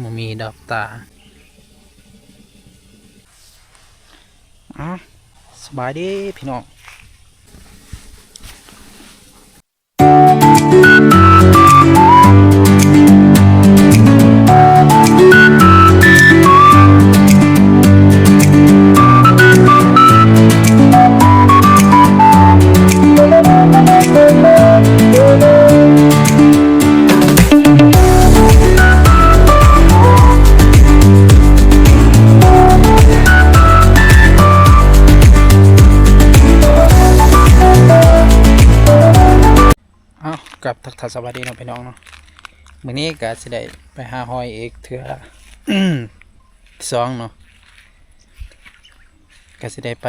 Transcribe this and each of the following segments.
ບໍ່ມີດອກຕາ. ອ້າວ ສະບາຍດີພີ່ນ້ອງ. ເອົາ ກັບທັກທາຍສະບາຍດີເນາະພີ່ນ້ອງເນາະ. ມື້ນີ້ກະຊິໄດ້ໄປຫາຫອຍອີກເທື່ອສອງເນາະ, ກະຊິໄດ້ໄປ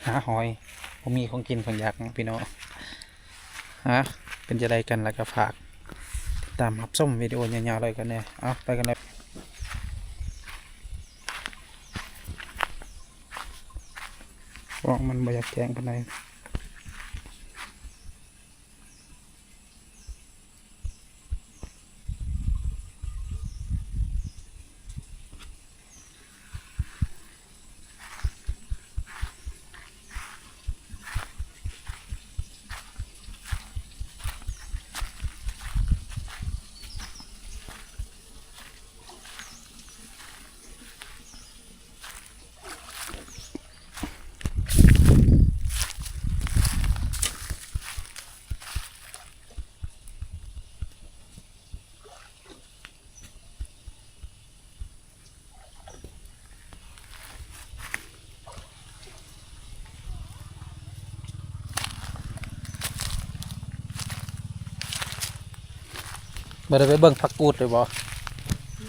ຫາຫອຍ. ບໍ່ມີຂອງກິນຂອງຢາກເນາະພີ່ນ້ອງ. ຮະ ເປັນຈັ່ງໃດກັນ ແລ້ວກໍຝາກຕິດຕາມຮັບຊົມວິດີໂອຍາວໆເລີຍກັນແດ່. ເອົາ ໄປກັນເລີຍ. ກ້ອງມັນບໍ່ຢາກແຈ້ງປານໃດ. ບໍ່ໄດ້ໄປເບິ່ງຜັກກູດເລີຍບໍ່?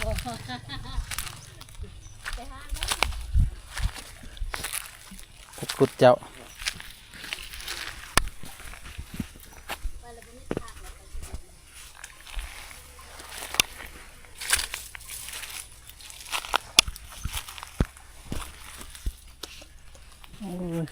ບໍ່ ໄປຫາເບິ່ງຜັກກູດເຈົ້າ. ໂອ້ຍ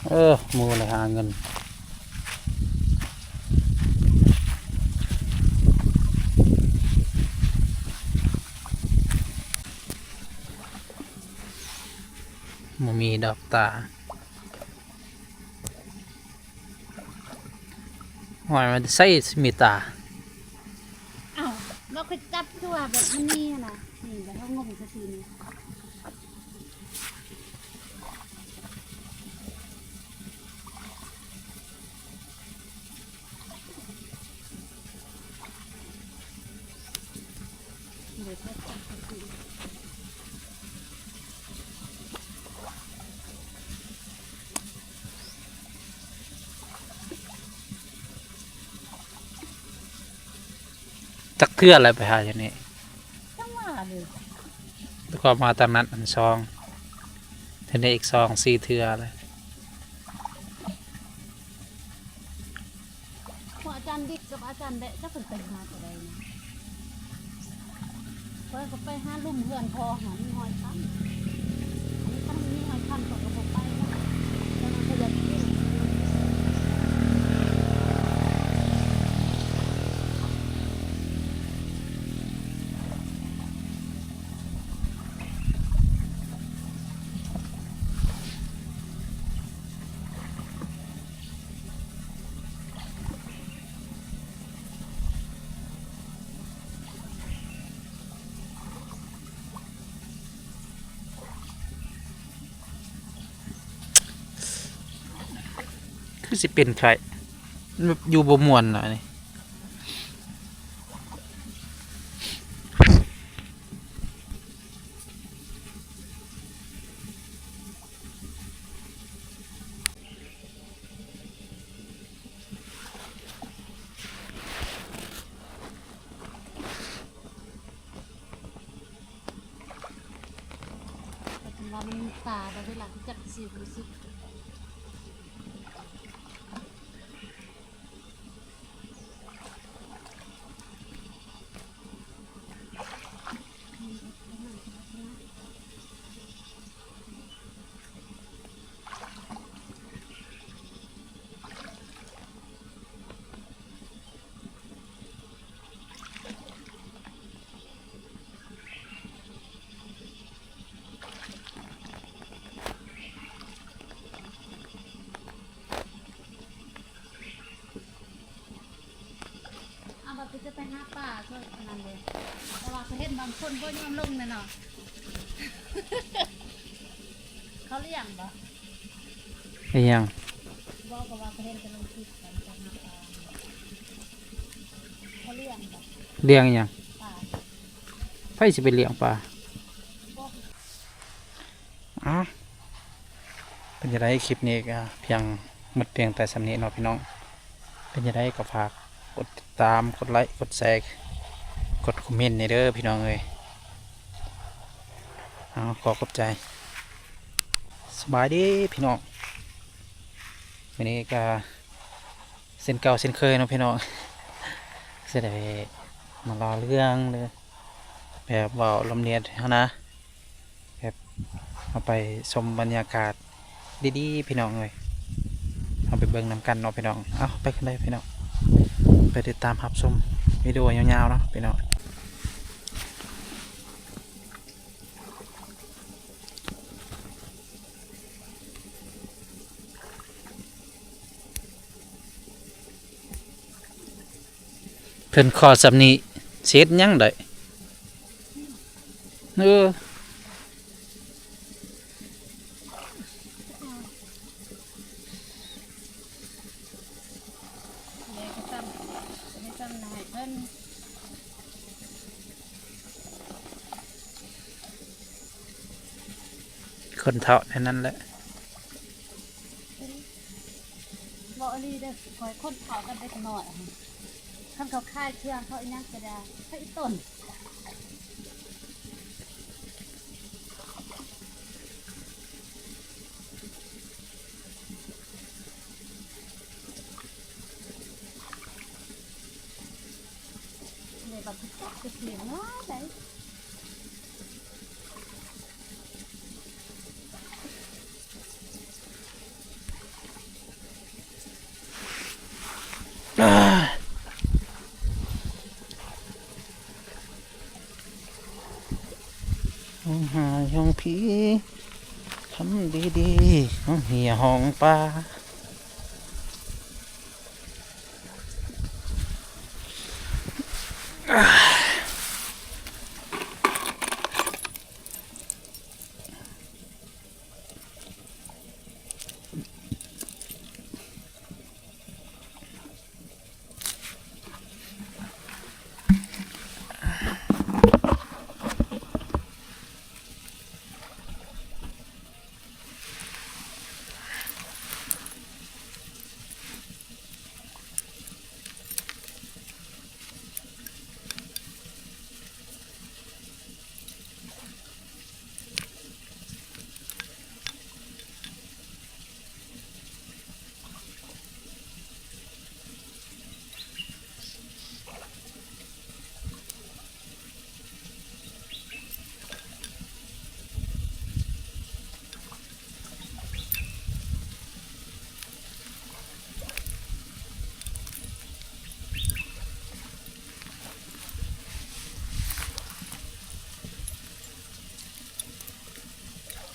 ເອີ ໝູ່ໄດ້ຫາເງິນ. ບໍ່ມີດອກຕາ. ຫ້ອຍ ມັນໃສຊິມີຕາ? ເອົ້າ ບໍ່ຄືຈັບຕົວແບບມັນມີຫັ້ນນະ. ນີ້ ແບບເຮົາງົມຊື່ໆນີ້. ຈັກເທື່ອແລ້ວໄປຫາຢູ່ນີ້? ຈັງຫວະເລີຍ ແລ້ວກໍມາຕາມນັດອັນສອງ ເທື່ອນີ້ອີກສອງ ສີ່ເທື່ອແລ້ວ. ພວກອາຈານດິດກັບອາຈານແບະ ຈັກເພິ່ນໄປຫາຕົວໃດນະ. ຂ້ອຍກໍໄປຫາລຸ່ມເຮືອນພໍ່ຫັ້ນ ມີຫອຍຄຳ. ອັນນີ້ຄັນມີຫອຍຄຳ ຂ້ອຍກໍບໍ່ໄປເນາະ. ແຕ່ວ່າຂ້ອຍຢາກກິນ. ຄືຊິເປັນໄຂ້ ແບບຢູ່ບໍ່ມ່ວນນະນີ້. ໂ ປາໄດ້ເວລາທີ່ຈັກຊິຮູ້ສຶກ. ເອົາ ວ່າຄືຈະໄປຫາປາຊ່ວຍອັນນັ້ນເດ້ ເພາະວ່າເຂົາເຫັນບາງຄົນບໍ່ຍອມລົງແຫຼະເນາະ. ເຂົາລ້ຽງບໍ່? ອີຫຍັງ? ບໍ່ ກໍວ່າເຂົາເຫັນແຕ່ລົງຄລິບກັນໄປຫາປາ. ເຂົາລ້ຽງບໍ່? ລ້ຽງອີຫຍັງ? ປາ. ໃຜຊິໄປລ້ຽງປາ? ບໍ່. ອ່າ ເປັນຈັ່ງໃດ ຄລິບນີ້ກໍພຽງໝົດພຽງແຕ່ສ່ຳນີ້ເນາະພີ່ນ້ອງ. ເປັນຈັ່ງໃດກໍຝາກກົດຕິດຕາມ ກົດໄລ ກົດແຊ ກົດຄອມເມັນແດ່ເດີພີ່ນ້ອງເອີຍ. ເອົາ ຂໍຂອບໃຈ. ສະບາຍດີພີ່ນ້ອງ. ມື້ນີ້ກໍ ເຊັ່ນເກົ່າເຊັ່ນເຄີຍເນາະພີ່ນ້ອງ ຊິໄດ້ມາເລົ່າເລື່ອງ ຫຼື ແບບເວົ້າລຳລຽບຫັ້ນນະ ແບບເຮົາໄປຊົມບັນຍາກາດດີໆ ພີ່ນ້ອງເອີຍ. ເຮົາໄປເບິ່ງນຳກັນເນາະພີ່ນ້ອງ. ເອົາ ໄປກັນເລີຍພີ່ນ້ອງ ໄປຕິດຕາມຮັບຊົມວິດີໂອຍາວໆ ເນາະພີ່ນ້ອງ. ເພິ່ນຂໍສ່ຳນີ້ ຊິເຮັດຫຍັງໄດ້? ເອີ. ເດ ກໍຊ້ຳ ເດ ຊ້ຳໃຫ້ເພິ່ນ ຄົນເຖົ້າແນວນັ້ນແຫຼະ. ເວົ້າອີ່ຫຼີເດີ ຂ້ອຍຄົນເຖົ້າກັບເດັກນ້ອຍ ຄັນເຂົາຂາຍເຄື່ອງເຂົາອີ່ຫຍັງກໍໄດ້ ເຂົາອີ່ຕົນ. ເດ ບັດຈັກກະທີງາມໃດ. ຮ້ອງໄຫ້ຮ້ອງພີ ຄຳດີໆ ຮ້ອງເຮຍຮ້ອງປາ.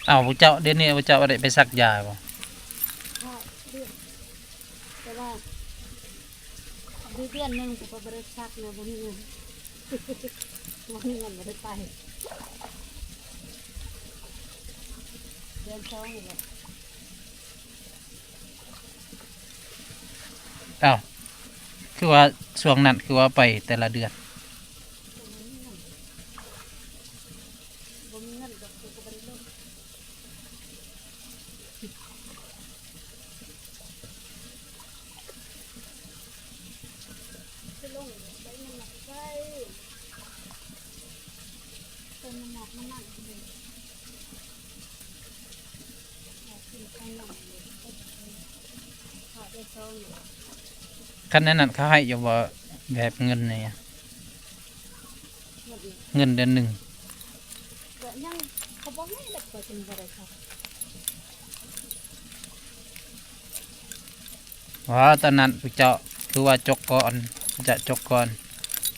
ອ້າວ ພວກເຈົ້າ ດຽວນີ້ພວກເຈົ້າບໍ່ໄດ້ໄປສັກຢາບໍ່? ແຕ່ວ່າ ຢູ່ເດືອນໜຶ່ງ ຂ້ອຍບໍ່ໄດ້ສັກນະ ບໍ່ມີເງິນ ບໍ່ມີເງິນ ບໍ່ໄດ້ໄປ ເດືອນສອງນີ້ແຫຼະ. ອ້າວ ຄືວ່າຊ່ວງນັ້ນຄືວ່າໄປແຕ່ລະເດືອນ? ບໍ່ມີເງິນ ບໍ່ມີເງິນກໍຄືບໍ່ໄດ້ລົງ. ໄປລົງໄປນ້ຳໜັກໄປ ເຕີມນ້ຳໜັກ ນ້ຳມັນ ເອີ. ຄັນແນວນັ້ນເຂົາໃຫ້ຢູ່ບໍ່ ແບບເງິນນີ້ ເງິນອີ່ຫຍັງ ເງິນເດືອນໜຶ່ງ? ກໍຍັງ ເຂົາບໍ່ໃຫ້ແລ້ວ ຂ້ອຍຈຶ່ງບໍ່ໄດ້ເຂົ້າ. ວ່າຕອນນັ້ນຜູ້ເຈົ້າຄືວ່າຈົກກ່ອນ ຜູ້ເຈົ້າຈົກກ່ອນ.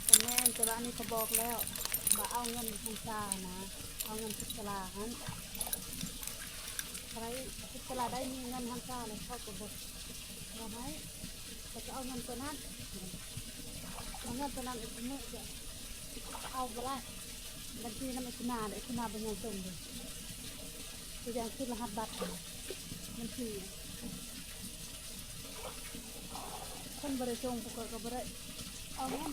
ກໍແມ່ນ ແຕ່ວ່າອັນນີ້ເຂົາບອກແລ້ວວ່າເອົາເງິນຫັ້ນຊານະ ເອົາເງິນພິດສະລາຫັ້ນ ໃຜພິດສະລາໄດ້ມີເງິນຫັ້ນຊາແລ້ວ ເຂົາກໍບໍ່ ບໍ່ໃຫ້ ແລ້ວກໍເອົາເງິນຕົວນັ້ນ ເອົາເງິນຕົວນັ້ນອີກມື້ກໍເອົາບໍ່ໄດ້ ບັນຊີນຳໄອ້ຄຸນນາເດ້ ໄອ້ຄຸນນາບໍ່ຍອມສົ່ງເດ້ ຄືຢ່າງຄືລະຫັດບັດ ບັນຊີ ຄັນບໍ່ໄດ້ສົ່ງ ພວກຂ້ອຍກໍບໍ່ໄດ້ເອົາເງິນ.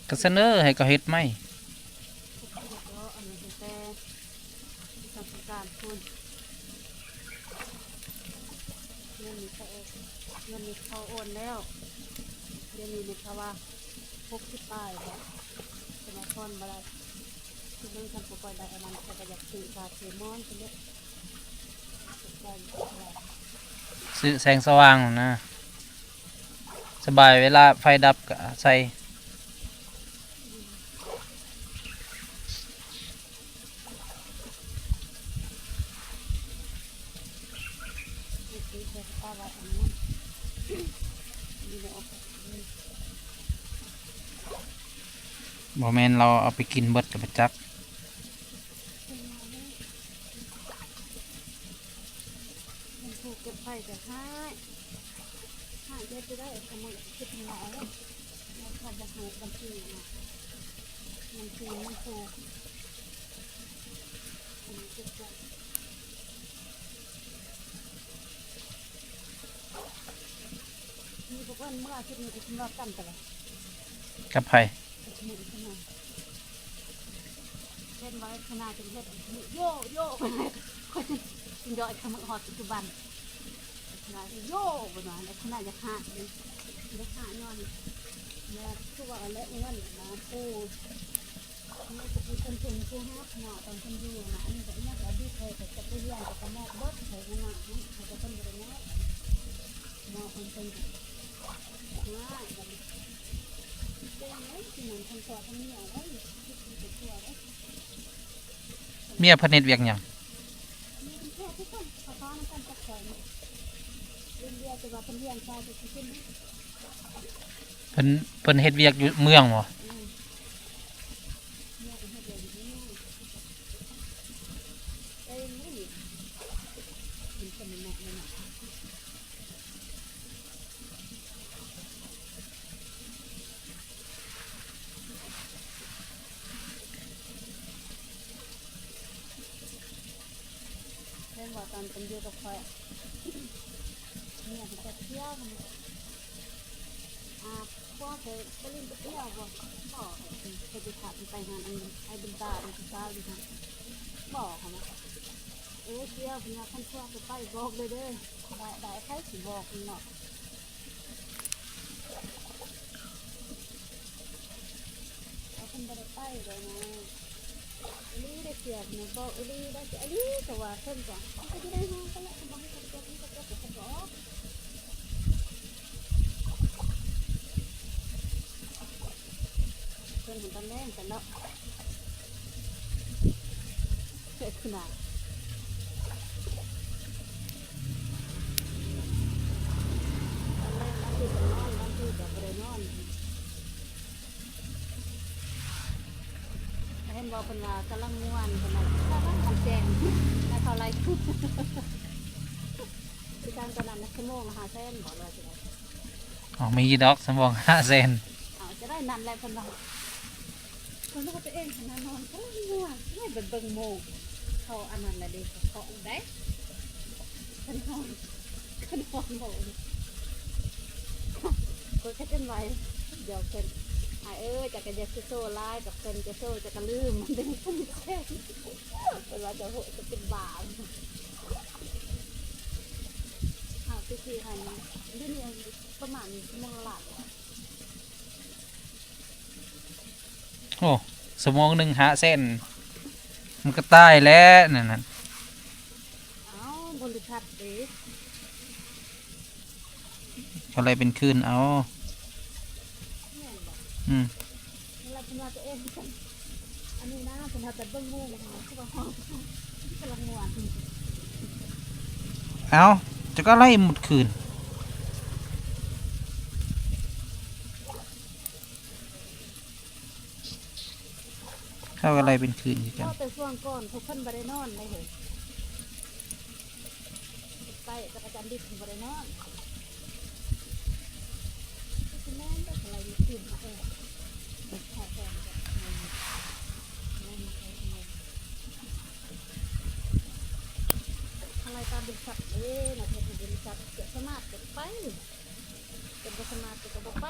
ກໍສະເໜີໃຫ້ເຂົາເຮັດໃໝ່. ເຮັດແລ້ວ ອັນນີ້ຕັ້ງແຕ່ທາງໂຄງການພຸ້ນ ເງິນນີ້ເຂົາ ເງິນນີ້ເຂົາໂອນແລ້ວ ດຽວນີ້ນີ້ເຂົາວ່າຫົກສິບປາຍບໍ ສະມາພອນບໍ່ໄດ້ ຄືເບິ່ງຄັນບໍ່ຄ່ອຍໄດ້ອັນນັ້ນ ເຂົາກໍຢາກຊື້ຜ້າຊື້ໝອນ ຊື້ແສງສະຫວ່າງນະ. ສະບາຍ ເວລາໄຟດັບກໍໃສ່. ບໍ່ແມ່ນລາວເອົາໄປກິນເບິດກໍບໍ່ຈັກ. ມັນຜູ້ເກັບໄຂ່ກໍຮ້າຍ ຮ້າຍເຮັດໄດ້ ຂະໂມຍຄິດເງິນເອົາ ເຂົາບໍ່ໃຫ້ບັນຊີນະ ບັນຊີມັນຜູ້ ອັນນີ້ເກັບໄວ້ ມີພວກເພິ່ນເມື່ອອາທິດນີ້ກໍຊິມາກັນຕະຫຼອດ ກັບໃຜ? ເຫັນວ່າຂະໜາດເຮັດໂຢໂຢ ຂ້ອຍຈຶ່ງຢອກຂະມື້ຮອດປັດຈຸບັນ ຂະໜາດໂຢ ເພິ່ນວ່າ ຂະໜາດຢາກຫາກເດ້ ຢາກຫາກຍ້ອນ ແມ່ນຄືວ່າແຫຼະ ເງິນນະ ຜູ້ ນີ້ກໍຄືເພິ່ນເປັນຜູ້ຮັບເນາະ ຕອນເພິ່ນຢູ່ນະ ອັນນີ້ກໍອີ່ຫຍັງກໍອະດີດ ຂ້ອຍກໍຈັກໄປຮຽນ ກໍມອບເບິດ ຂ້ອຍກໍນະ ຂ້ອຍກໍເພິ່ນບໍ່ໄດ້ມອບ ມອບເພິ່ນ ເພິ່ນກໍຮ້າຍ ບັດນີ້ ເມຍເພິ່ນເຮັດວຽກຫຍັງ? ເພິ່ນ ເພິ່ນເຮັດວຽກຢູ່ເມືອງບໍ? ເຫັນບໍ່ ຕອນເພິ່ນຢູ່ກັບຂ້ອຍ ເມຍເພິ່ນຈະທ່ຽວ ອາ ພວກເຂົາໄປຫຼິ້ນໄປທ່ຽວບໍ່? ບໍ່ ເຂົາຊິພາເພິ່ນໄປຫາ ອັນ ອ້າຍບຸນຕາ ອັນຜູ້ສາວຢູ່ຫັ້ນ ບໍ່ ເຂົາວ່າ ເອີ ທ່ຽວ ເພິ່ນວ່າ ຄັນພວກໄປ ບອກເດີ ໄດ້ ໄດ້ ໃຜຊິບອກເນາະ. ເຂົາເພິ່ນບໍ່ໄດ້ໄປເດ້ນະ ອີ່ຫຼີເດ້ ເສຍເພິ່ນບອກອີ່ຫຼີໄດ້ ອີ່ຫຼີ ແຕ່ວ່າເພິ່ນກໍ ມັນກໍຢູ່ໃນຫ້ອງຫັ້ນແຫຼະ ເພິ່ນບໍ່ໃຫ້ເຂົາເກັບ ມັນກໍເກັບ ເພິ່ນກໍອອກ ເພິ່ນຫັ້ນຕາແລງກັນເນາະ. ເຮັດຂະໜາດ ຕອນແລກບາງທີກໍນອນ ບາງທີກໍບໍ່ໄດ້ນອນ ເຫັນບໍ່ ເພິ່ນວ່າກຳລັງມ່ວນ ເພິ່ນວ່າກຳລັງມ່ວນແຈ່ມ ແລ້ວເຂົາໄລ່ ຄືກັນຕອນນັ້ນນະ ຊົ່ວໂມງລະຫ້າແສນບໍ ຫຼືວ່າຈັ່ງໃດ? ອໍ ມີຢູ່ດອກ ຊົ່ວໂມງຫ້າແສນ ເອົາ ຈະໄດ້ນັ້ນແຫຼະ ເພິ່ນວ່າ. ເພິ່ນວ່າຕົວເອງຫັ້ນນະນອນກຳລັງມ່ວນ ໄລ່ໄປເບິ່ງໂມງ ເຂົາອັນນັ້ນລະເດ້ ເຂົາເອົາໄດ້ ເພິ່ນນອນ ເພິ່ນນອນໂມງ ຂ້ອຍກໍຈົນໄຫວ ຢອກເພິ່ນ ອ້າຍເອີຍ ເຈົ້າກໍຢ່າຊິໂຊຫຼາຍກັບເພິ່ນ ເຈົ້າໂຊເຈົ້າກໍລືມ ເພິ່ນວ່າເຈົ້າໂຫ ເຈົ້າເປັນບ້າ ເຮົາແຕ່ກີ້ຫັ້ນ ດຽວນີ້ປະມານຊົ່ວໂມງລະລ້ານ. ໂອ້ ຊົ່ວໂມງໜຶ່ງຫ້າແສນ ມັນກໍຕາຍແຫຼະນັ້ນນະ. ເອົ້າ ບໍລິສັດເດ້ ເຂົາໄລ່ເປັນຄືນເອົາ. ແມ່ນບໍ່? ອືມ ແລ້ວເພິ່ນວ່າຕົວເອງ ອັນນີ້ນະ ເພິ່ນຫາແຕ່ເບິ່ງໝູ່ ເຮົາຄືວ່າເຮົາກຳລັງມ່ວນ. ເອົ້າ ເຈົ້າກໍໄລ່ໝົດຄືນ. ເຮົາກໍໄລ່ເປັນຄືນຄືກັນ. ເວົ້າແຕ່ຊ່ວງກ່ອນ ພວກເພິ່ນບໍ່ໄດ້ນອນເດ້ເຮີ້ຍ. ໄປຈັກກະຈັນດິບເພິ່ນບໍ່ໄດ້ນອນ. ຄືຊິແມ່ນເດ້ ໄລ່ຄືນເອົາ. ເອີ ໄລ່ຕາມບໍລິສັດເດ້ ນະ ເຮັດໃຫ້ບໍລິສັດ ເພິ່ນສະມາດກໍໄປ ເພິ່ນບໍ່ສະມາດກໍບໍ່ໄປ.